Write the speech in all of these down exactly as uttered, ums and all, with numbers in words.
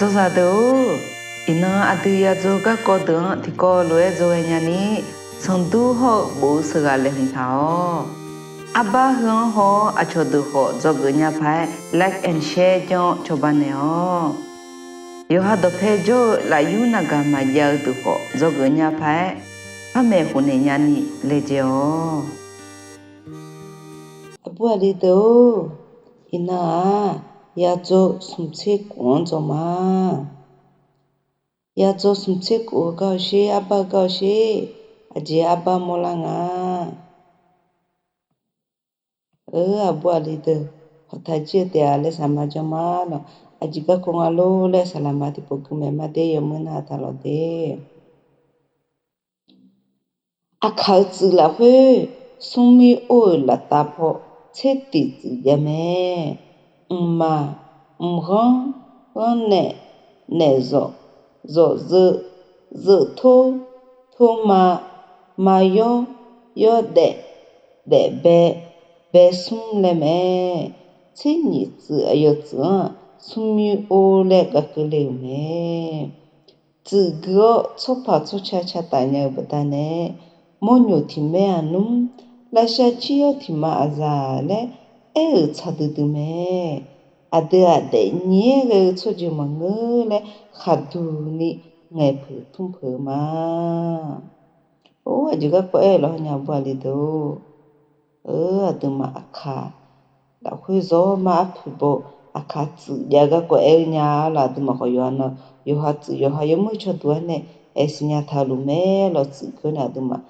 Dzawzaq deuq-or, iqnan aqdui yadzaw garkawv deuq-anr tiqkawv lof-aer dzawghae nyani, sanqdur hawr-eu bof-eu sheuqghaq laeqhmq taq-awq. Arbar heu-anr haw-awr aqcawq deuq khawf dzawgeuf nya paq-aer like and share janr-awr cawba naeq-awq. Yawqha dawqpae jawr-eu lafyur navgaq maqjav-eu deuq khawf dzawgeuf nya paq-aer, par maeqhu naeq nyani laejae-awq. Aqbur aqli deuq-or, iqnan-aq, yadzaw smq tser kof-anr dzaw ma. Yadzaw smq tser kof-eu gar-awq sher, arbar-eu gar-awq sher, aqjeq arbar mawrlar nga. Aqbur aqli deuq, hawqtaq jir-eu taef-a laer saqma janr ma lawq. Aqjeq garkawv nga lor laer saqlaqma tiqpov gui maeq ma de, yawmuir narhaq taq lawq de. Aqkaq-eu tsuif lafkhoer, smrmir or-euq laftav paw tser tiq tsuif jav mae. Mqmaq, mqghanr, ghanrnaeq, naeqzawq, zawqzeu, zeutor, torma, mayawr, yawrdaef, daefbae, baesmr laer mae. Tser nyiq tsuif aqyawf tsuif-anr smrmir or laer gaq keuvle-euq mae. Tsuif gui-awr tsawrpaq tsawrca cataf nya-eu baqdanae, mawrnyoq tiq maer aqnmr, lavshav jir-awr tiq ma aqzaq laer aer-euq tsaq duidui mae. Aqdui-aq, daefnyiq-aer ghae-eu tsawrjeuq maqngeur laer khaqduq ni ngaeqpeuq tmr peuq-eu ma. Or, aqjeq garkawv aer-eu lawq, hawnya aqbur aqli deuq-or, aqduimaf aqkaq lafkhoer zawr mar arpoeq baw, aqkaq tsuif jav-eu garkawv aer-eu nya lawq. Aqduimaf khawf yawqha nan, yawqha tsuif yawqha yawmuir cawduq-aer nae aer siqnya taq-eu luf mae lawq. Tsuif gui-awr nae aqduimaf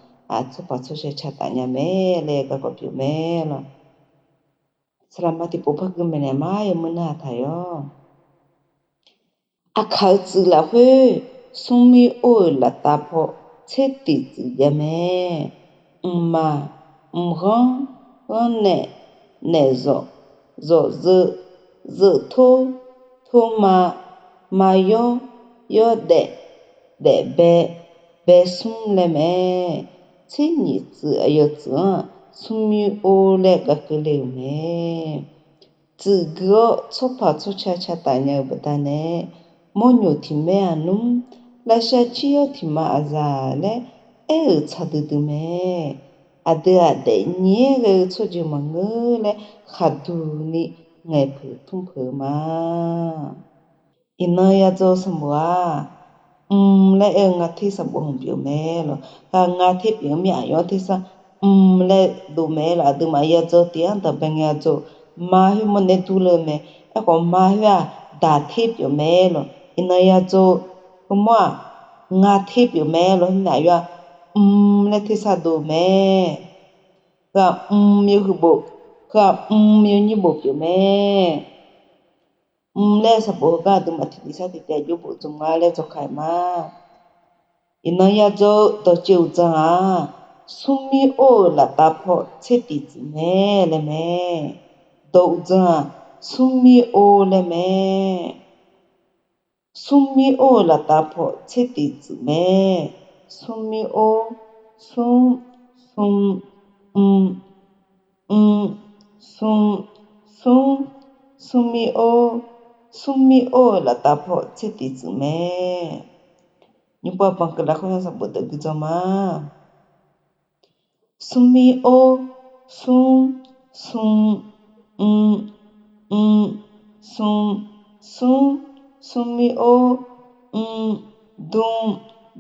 tsawrpaq tsawrca cataf nya mae laer garkawv pyeuf mae lawq. Saqlaqma tiqpov par gui maeqnaeq ma, yawmuir narhaq taq yawq. Aqkaq-eu tsuif lafkhoer, smrmir or-euq laftav paw tser tiq tsuif jav mae. Mqmaq, mqghanr, ghanrnaeq, naeqzawq, zawqzeu, zeutor, torma, mayawr, yawrdaef, daefbae, baesmr laer mae. Tser nyiq tsuif aqyawf tsuif-anr smrmir or laer gaq keuvle-euq mae. Tsuif gui-awr tsawrpaq tsawrca cataf nya-eu baqdanae, mawrnyoq tiq maer aqnmr, lavshav jir-awr tiq ma aqzaq laer aer-euq tsaq duidui mae. Aqdui-aq, daefnyiq-aer ghae-eu tsawrjeuq maqngeur laer khaqduq ni ngaeqpeuq tmr peuq-eu ma. Iqnan yadzaw sanqbof-aq, mq laer aer-eu nga ter sanqbof hmq pyeuf mae lawq. Heu-aq nga ter pyeuf-eu mir-aq, yawr ter sar mq laer dov mae lawq. Aqduimaf yadzaw tiq-anr daqbae ngae yadzaw ma khoer mawrnae dur le-eu mae. Aerkhawf ma khoer-aq daq ter pyeuf mae lawq. Iqnan yadzaw heumawr-aq nga ter pyeuf mae lawq. Khoernae aqyawf-aq mq laer ter sar dov mae. Heu-aq mq yawhuiq bof, heu-aq mq yawnyir bof pyeuf mae. Mq laer sanqbof heugar aqduimaf tiqtiq sar tiqtiq aqjox bof dzmq nga laer dzawqkaq-euq ma. Iqnan yadzaw-eu dawqtsuif uqdzan-aq, smrmir or-euq laftav paw tser tiq tsuif mae laer mae. Dawq uqdzan-aq, smrmir or laer mae. Smrmir or-euq laftav paw tser tiq tsuif mae. Smrmir or, smr, smr, mr, mr, smr, smr, smrmir or, smrmir or-euq laftav paw tser tiq tsuif mae. Nymrpov banq keuvlar khoer-anr sanqbof deuq gui dzawr ma. Smrmir or, smr, smr, mr, mr, smr, smr, smrmir or, mr, dmr,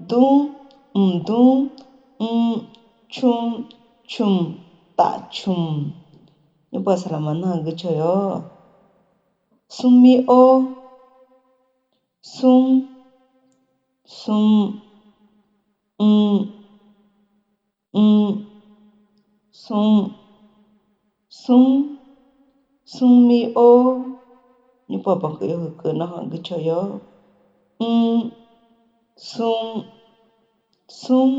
dmr, mqdmr, mr, cmr, cmq, taf cmq. Nymrpov saqlaqma nanr-aq guicaw yawq. Smrmir or, smr, smr, mr, mr, smr, smr, smrmir or. Nymrpov banq keuv yawhuiq keuv nanr-aq guicaw yawq. Mr, smr, smr,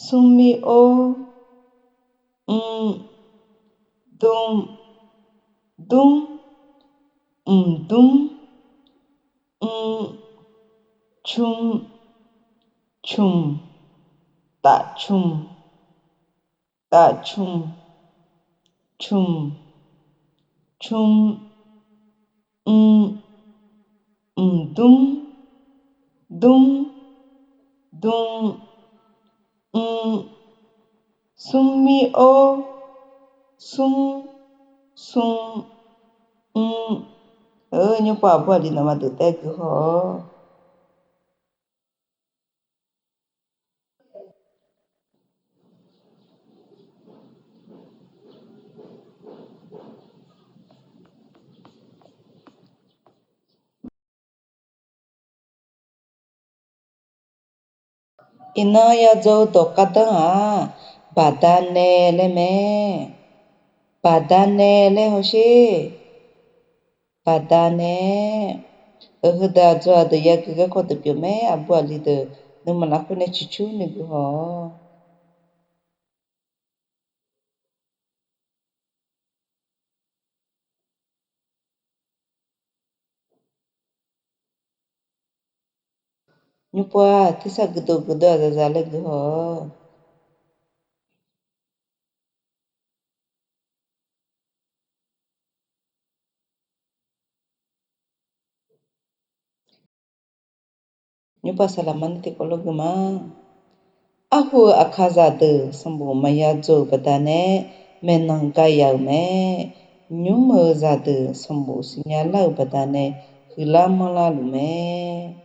smrmir or. Mr, dmr, dmr, mqdmr, mr, cmr, cmq, taf cmq, taf cmq, cmq, cmr, mr, mq, Dmr, dmr, dm, mr, smrmir or, smr, smr, mr. Nymrpov aqbur aqli nawmaf deuq taef gui haw-awq. Iqnan yadzaw-eu dawq gardanr-aq, baqdanae laer mae. Baqdanae laer hawsher. Baqdanae. Heudeuq aqdzawq aqdeuq yagui garkawv deuq pyeuf mae. Aqbur aqli deuq nuima lafkhoer nae ciqcurni gui haw-awq. Nymrpov-aq, tersar guiqdov guiqdov-aq zaqzaq laer gui haw-awq. Nymrpov saqlaqma nae tiqkawv lof gui ma. Arhu-eu aqkaqzaq deuq sanqbof maqya dzaw-euq baqdanae maeqnan gaya-euq mae. Nymr-eu zaqdeuq sanqbof siqnya lar-euq baqdanae huiqlar manrlar luf mae.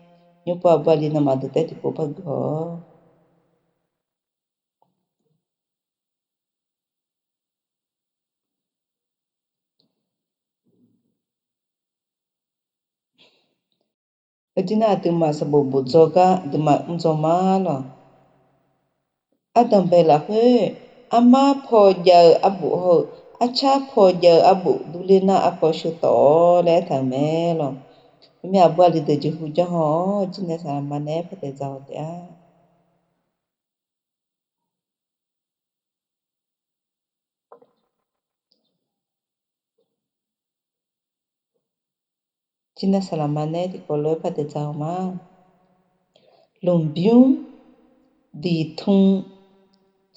Nymrpov aqbur aqli nawmaf deuq taef tiqkawv par gui haw-awq. Aqdirnar aqduimaf sanqbof bof dzaw gar aqduimaf mr dzaw ma lawq. Ardanqbae lafkhoer, armar paw jav-eu arbof hawr-eu, arcar paw jav-eu arbof durler nar arkawv sheu tawf-awr laer aertaq-euq mae lawq. Aqmir aqbur aqli deuq jeqhu janr haw-awr, jirnae saqlaqma nae aer par taef dzaq haw taef-a. Jirnae saqlaqma nae tiqkawv lof-aer par taef dzaq haw ma. Lmqbymr, diqtm,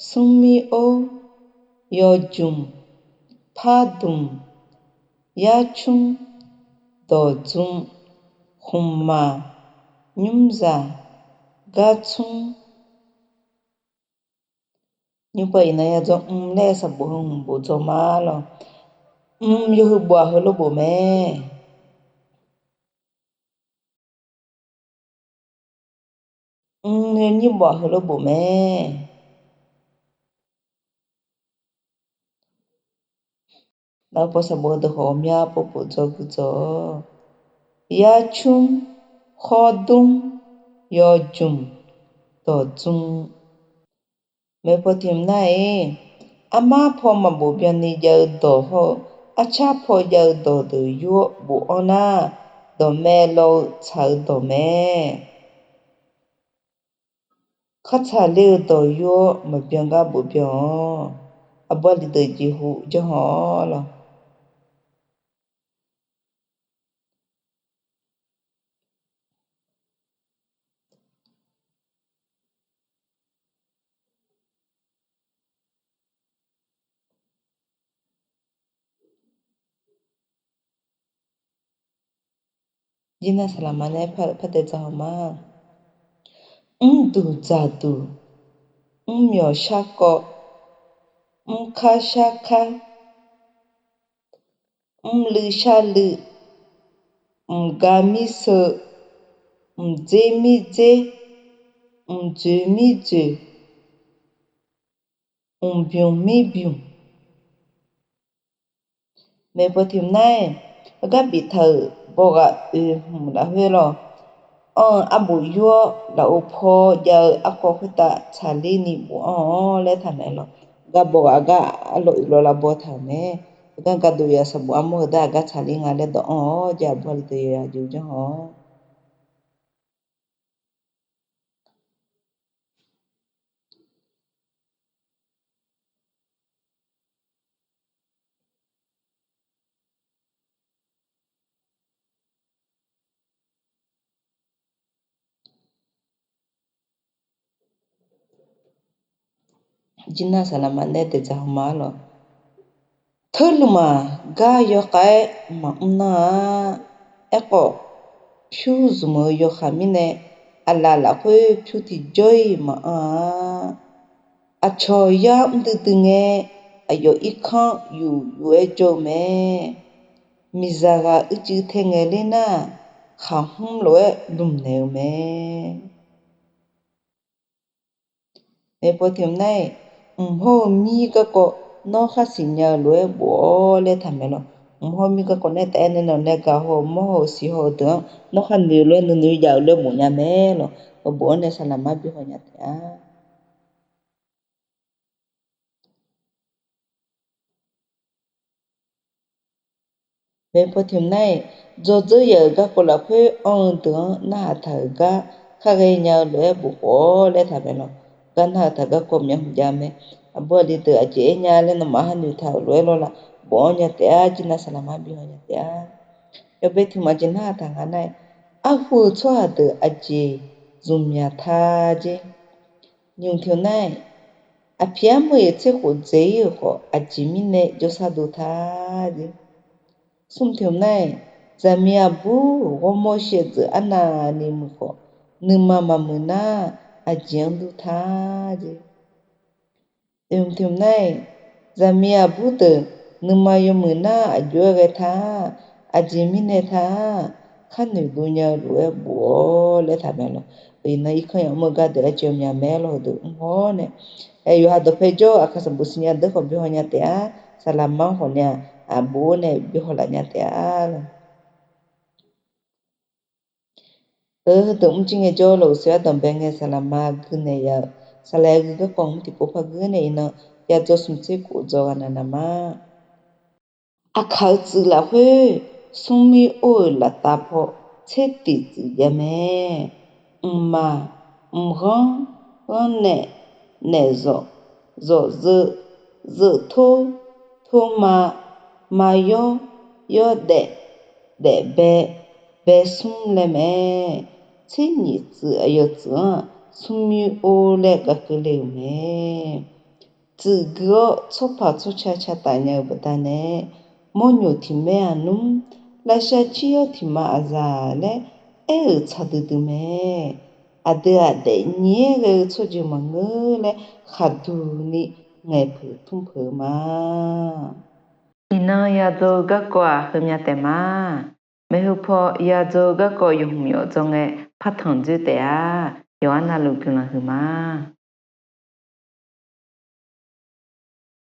smrmir or, yawjmq, pardmq, yarcmr, dawqdzm, khmqmaq, nymrzaq, gartsmr. Nymrpov iqnan yadzaw mr laer sanqbof heu hmq bof dzaw ma lawq. Mr yawhuiq bof-aq heulof bof mae. Mr yawnyir bof-aq heulof bof mae. Lafov paw sanqbof deuq khawf ghawqmya pov bof dzaw gui dzaw-awq. Yarcmr, khawrdmr, yawjmq, dawqdzm. Maeqpaw tiq hmq nar-iq, armar paw maqbof byanni jav-eu dawq hawr-eu, arcar paw jav-eu dawq deuq yur-awr bofanr nar, dawqmae law-eu tsaq-eu dawq mae. Khartsaq ler-eu dawq yur-awr maqbyan gar bof byan-awq. Aqbur aqli deuq jeqhu janr haw-awr lawq. Jirnae saqlaqma nae par taef dzaq haw ma. Mrduq dzaqduq, mrmyawq sharkawv, mrkar sharkar, mrluiv sharluiv, mqga mirsheu, mqdzer mirdzer, mqdzoeq mirdzoeq, mqbymq mirbymq. Maeqpaw tiq hmq nar-iq, aqgar biftaq-euq bawghaq oeq hmq lafkhoer lawq. Anr-eu arbof yur-awr lafov paw jav-eu arkawv khoertav tsaqler ni bofanr-awr laer taqmaeq lawq. Aqgar bawghaq aqgar arlawq oeq lawq lavbaw taq-euq mae. Aqgar gardov yaf sanqbof armawr-eu dar aqgar tsaqler nga laer dawq anr-awr, jeq aqbur aqli deuq yawqha jeq janr haw-awr. Jirnav saqlaqma nae daeqdzaq haw ma lawq. Teurlmq-aq gar yawkhav-aer maqmr nar-a. Aerkhawf, pyur zmq-eu yawkhav mirnae, aqlaf lafkhoer pyur tiqjawr-iq maqanr-a. Aqcawq yar mr duidui ngae, aqyawf irkanr yuf yuf-aer jawr-eu mae. Miqzaq ghaq uicuiv tae ngaeq ler nar-aq, khaqhmr lof-aer lmqnaeq-eu mae. Maeqpaw tiq hmq nar-aq, mq hawr-eu mir garkawv nawr khar siqnya-eu lof-aer bof-awr laer taqmaeq lawq. Mq hawr mir garkawv nae taef-aer nae nawq nae gaq haw-eu mawr haw-eu siq haw-eu deuq-anr nawr khar noeq lof-aer nuinoeq jav-eu lof-aer bof nya mae lawq. Heubof-anr nae saqlaq mar bi haw nya taef-a. Maeqpaw tiq hmq nar-aq, dzawdzeur yaf-euq garkawv lafkhoer anr-eu deuq-anr narhaq taq-euq gar khar ghaenya-eu lof-aer bof khawf-awr laer taqmaeq lawq. Gar narhaq taq garkawv myaq hmq jav mae. Aqbur aqli deuq aqjeq aer nya laer nawmaf ha noeq taq-euq lof-aer lawrlaf bof-anr nya taef-a. Jir nar saqlaq mar bi haw nya taef-a. Yawbae tiq hmq aqjeq narhaq taq nga nar-aq, arhu-eu tsawrhaq deuq aqjeq zmqmyaq ta jer. Nymq tiq hmq nar-aq, aqpiq armur-iq tser khof dzaeq-ir-euq khawf, aqjeq mirnae jawrsar dov ta jer. Smr tiq hmq nar-aq, zaqmiq aqbur ghawrmawr shaevdzeuf arnavni muiq khawf, nuima maqmuiq nar, aqjeq-anr dur ta jer. Oeq hmq tiq hmq nar-aq, zaqmiq aqbur deuq nuima yawmuiq nar aqjox-aer ghae ta, aqjeq mirnae ta, khar noeq dov nya-eu lof-aer bof-awr laer taqmaeq lawq. Iqnan irkanr yamq mr-eu gar deuq-aer jawr mya mae lawq. Heudeuq mr hawr nae, yawqha dawqpae jawr-eu aqkaq sanqbof siqnya deuq khawf bi haw nya taef-a. Saqlaq mar khawf nae, aqbof-awr nae bi haw laf nya taef-a lawq. Heu, heudeuq mrjir ngaejawr, lawq-euq siq-aer danqbae ngae saqlaq mar gui naeq ya-eu, saqlaq-aer gui garkawv mr tiqpov par gui nae iqnan, yadzaw smq tser khof dzaw ghaq navnav ma. Aqkaq-eu tsuif lafkhoer, smrmir or-euq laftav paw tser tiq tsuif jav mae. Mqmaq, mqghanr, ghanrnaeq, naeqzawq, zawqzeu, zeutor, torma, mayawr, yawrdaef, daefbae, baesmr laer mae. Tser nyiq tsuif aqyawf tsuif-anr-aq, smrmir or laer gaq keuvle-euq mae. Tsuif gui-awr tsawrpaq tsawrca ca taf nya-eu baqdanae, mawrnyoq tiq maer aqnmr, lavshav cir-awr tiq ma aqzaq laer aer-euq tsaq duidui mae. Aqdui aqdaef nyiq-aer ghae-eu tsawrjeuq maqngeur laer khaqduq ni ngaeqpeuq tmr peuq-eu ma. Iqnan yadzaw-eu garkawv-aq heumya taef ma. Maeqhu paw yadzaw-eu garkawv yawq hmq yawf dzawr ngae partanq dzoer taef-a. Yawqha navluf guiqlanq huiq ma.